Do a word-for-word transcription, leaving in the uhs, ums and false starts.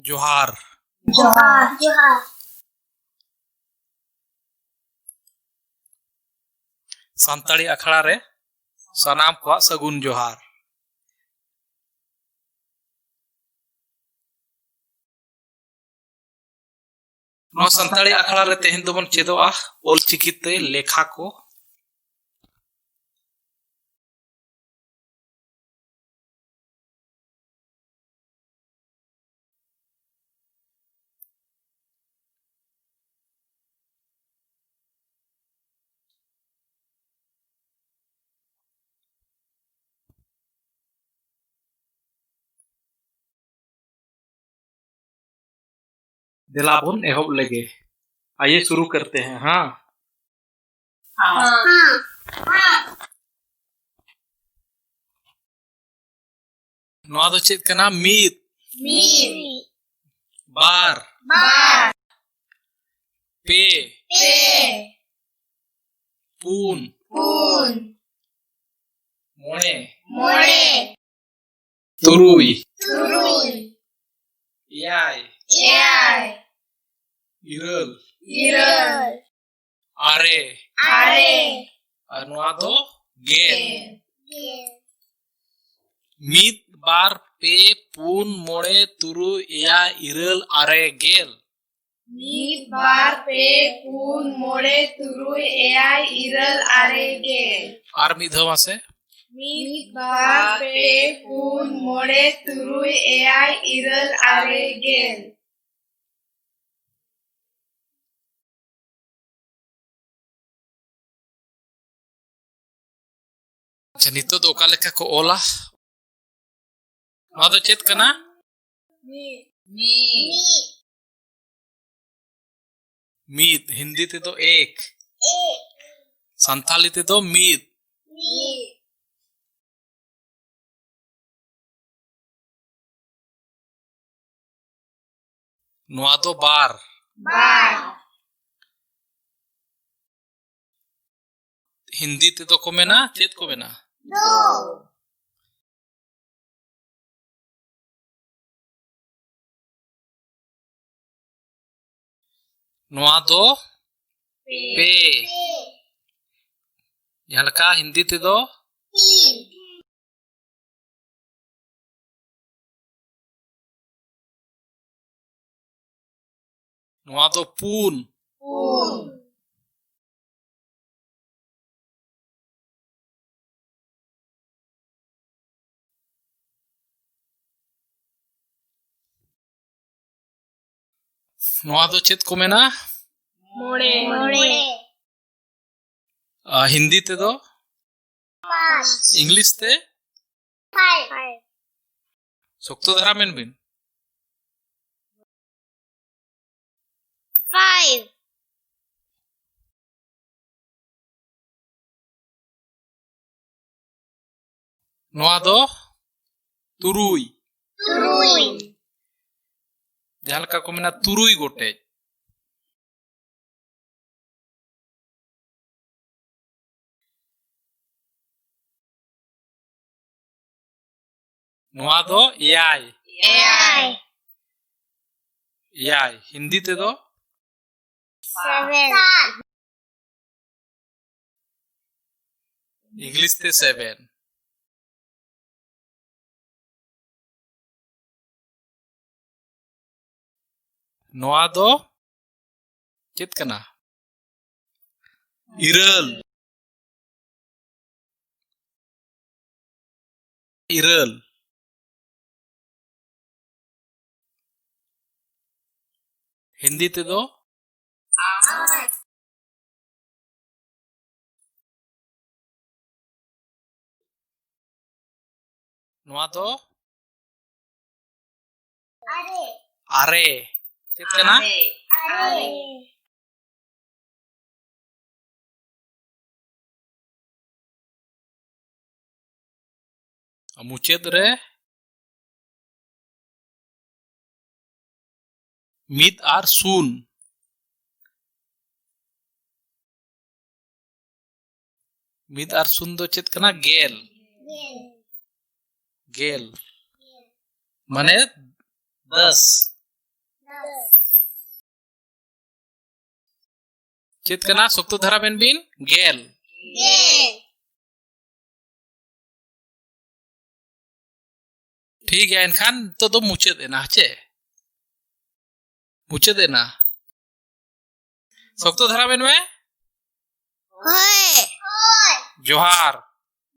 ᱡᱚᱦᱟᱨ᱾ ᱡᱚᱦᱟᱨ᱾ ᱡᱚᱦᱟᱨ᱾ ᱥᱟᱱᱛᱟᱲᱤ ᱟᱠᱷᱲᱟ ᱨᱮ ᱥᱟᱱᱟᱢ ᱠᱚᱣᱟᱜ ᱥᱟᱹᱜᱩᱱ ᱡᱚᱦᱟᱨ᱾ ᱱᱚᱣᱟ ᱥᱟᱱᱛᱟᱲᱤ ᱟᱠᱷᱲᱟ ᱨᱮ ᱛᱮᱦᱮᱧ ᱫᱚᱵᱚᱱ ᱪᱮᱫᱚᱜᱼᱟ ᱚᱞ ᱪᱤᱠᱤ ᱛᱮ ᱞᱮᱠᱷᱟ ᱠᱚ᱾ ᱫᱮᱞᱟ ᱵᱚᱱ ᱮᱦᱚᱵ ᱞᱮᱜᱮ᱾ आइए शुरू करते हैं, हाँ। हाँ। हाँ। हाँ। ᱱᱚᱣᱟ ᱫᱚ ᱪᱮᱫ ᱠᱟᱱᱟ? ᱢᱤᱫ᱾ ᱢᱤᱫ᱾ ᱵᱟᱨ᱾ ᱵᱟᱨ᱾ ᱯᱮ᱾ ᱯᱮ᱾ ᱯᱩᱱ᱾ ᱯᱩᱱ᱾ ᱢᱚᱬᱮ᱾ ᱢᱚᱬᱮ᱾ ᱛᱩᱨᱩᱭ᱾ ᱛᱩᱨᱩᱭ᱾ ᱮᱭᱟᱭ᱾ ᱮᱭᱟᱭ᱾ ᱤᱨᱟᱹᱞ᱾ ᱤᱨᱟᱹᱞ᱾ ᱟᱨᱮ᱾ ᱟᱨᱮ᱾ ᱟᱨ ᱱᱚᱣᱟ ᱫᱚ ᱜᱮᱞ᱾ ᱜᱮᱞ᱾ ᱢᱤᱫ, ᱵᱟᱨ, ᱯᱮ, ᱯᱩᱱ, ᱢᱚᱬᱮ, ᱛᱩᱨᱩᱭ, ᱮᱭᱟᱭ, ᱤᱨᱟᱹᱞ, ᱟᱨᱮ, ᱜᱮᱞ᱾ ᱢᱤᱫ, ᱵᱟᱨ, ᱯᱮ, ᱯᱩᱱ, ᱢᱚᱬᱮ, ᱛᱩᱨᱩᱭ, ᱮᱭᱟᱭ, ᱤᱨᱟᱹᱞ, ᱟᱨᱮ, ᱜᱮᱞ᱾ ᱟᱨ ᱢᱤᱫ ᱫᱷᱟᱣ ᱢᱟᱥᱮ᱾ ᱢᱤᱫ, ᱵᱟᱨ, ᱯᱮ, ᱯᱩᱱ, ᱢᱚᱬᱮ, ᱛᱩᱨᱩᱭ, ᱮᱭᱟᱭ, ᱤᱨᱟᱹᱞ, ᱟᱨᱮ, ᱜᱮᱞ᱾ ᱟᱪᱪᱷᱟ, ᱱᱤᱛᱚᱜ ᱫᱚ ᱚᱠᱟ ᱞᱮᱠᱟ ᱠᱚ ᱚᱞᱟ? ᱱᱚᱣᱟ ᱫᱚ ᱪᱮᱫ ᱠᱟᱱᱟ? ᱢᱤᱫ᱾ ᱢᱤᱫ᱾ ᱢᱤᱫ, ᱦᱤᱱᱫᱤ ᱛᱮᱫᱚ ᱮᱠ᱾ ᱮᱠ᱾ ᱥᱟᱱᱛᱟᱞᱤ ᱛᱮᱫᱚ ᱢᱤᱫ᱾ ᱢᱤᱫ᱾ ᱱᱚᱣᱟ ᱫᱚ ᱵᱟᱨ᱾ ᱵᱟᱨ᱾ ᱦᱤᱱᱫᱤ ᱛᱮᱫᱚ ᱠᱚ ᱢᱮᱱᱟ, ᱪᱮᱫ ᱠᱚ ᱢᱮᱱᱟ? ᱫᱳ᱾ ᱱᱚᱣᱟ ᱫᱚ ᱯᱮ᱾ ᱡᱟᱦᱟᱸ ᱞᱮᱠᱟ ᱦᱤᱱᱫᱤ ᱛᱮᱫᱚ ᱛᱤᱱ᱾ ᱱᱚᱣᱟ ᱫᱚ ᱯᱩᱱ᱾ ᱯᱩᱱ᱾ ᱱᱚᱣᱟ ᱫᱚ ᱪᱮᱫ ᱠᱚ ᱢᱮᱱᱟ? ᱢᱚᱬᱮ᱾ ᱢᱚᱬᱮ᱾ ᱟᱨ ᱦᱤᱱᱫᱤ ᱛᱮᱫᱚ? ᱯᱟᱸᱪ᱾ ᱤᱝᱞᱤᱥ ᱛᱮ? ᱯᱷᱟᱭᱤᱵᱷ᱾ ᱥᱚᱠᱛᱚ ᱫᱷᱟᱨᱟ ᱢᱮᱱ ᱵᱤᱱ᱾ ᱯᱷᱟᱭᱤᱵᱷ᱾ ᱱᱚᱣᱟ ᱫᱚ ᱛᱩᱨᱩᱭ᱾ ᱛᱩᱨᱩᱭ᱾ ᱡᱟᱦᱟᱸ ᱞᱮᱠᱟ ᱠᱚ ᱢᱮᱱᱟ, ᱛᱩᱨᱩᱭ ᱜᱚᱴᱮᱡ᱾ ᱱᱚᱣᱟ ᱫᱚ ᱮᱭᱟᱭ᱾ ᱮᱭᱟᱭ᱾ ᱮᱭᱟᱭ᱾ ᱦᱤᱱᱫᱤ ᱛᱮᱫᱚ? ᱥᱮᱵᱷᱮᱱ᱾ ᱤᱝᱞᱤᱥ ᱛᱮ ᱥᱮᱵᱷᱮᱱ᱾ ᱱᱚᱣᱟ ᱫᱚ ᱪᱮᱫ ᱠᱟᱱᱟ? ᱤᱨᱟᱹᱞ᱾ ᱤᱨᱟᱹᱞ᱾ ᱦᱤᱱᱫᱤ ᱛᱮᱫᱚ? ᱱᱚᱣᱟ ᱫᱚ? ᱟᱨᱮ᱾ ᱪᱮᱫ ᱠᱟᱱᱟ? ᱟᱨᱮ᱾ ᱢᱩᱪᱟᱹᱫ ᱨᱮ ᱢᱤᱫ ᱟᱨ ᱥᱩᱱ᱾ ᱢᱤᱫ ᱟᱨ ᱥᱩᱱ ᱫᱚ ᱪᱮᱫ ᱠᱟᱱᱟ? ᱜᱮᱞ᱾ ᱜᱮᱞ᱾ ᱢᱟᱱᱮ ᱫᱚᱥ᱾ ᱪᱮᱫ ᱠᱟᱱᱟ? ᱥᱚᱠᱛᱚ ᱫᱷᱟᱨᱟ ᱢᱮᱱ ᱵᱤᱱ, ᱜᱮᱞ᱾ ᱴᱷᱤᱠ ᱜᱮᱭᱟ, ᱮᱱᱠᱷᱟᱱ ᱱᱤᱛᱚᱜ ᱫᱚ ᱢᱩᱪᱟᱹᱫ ᱮᱱᱟ, ᱪᱮ? ᱢᱩᱪᱟᱹᱫ ᱮᱱᱟ᱾ ᱥᱚᱠᱛᱚ ᱫᱷᱟᱨᱟ ᱢᱮᱱ ᱢᱮ᱾ ᱦᱳᱭ᱾ ᱡᱚᱦᱟᱨ᱾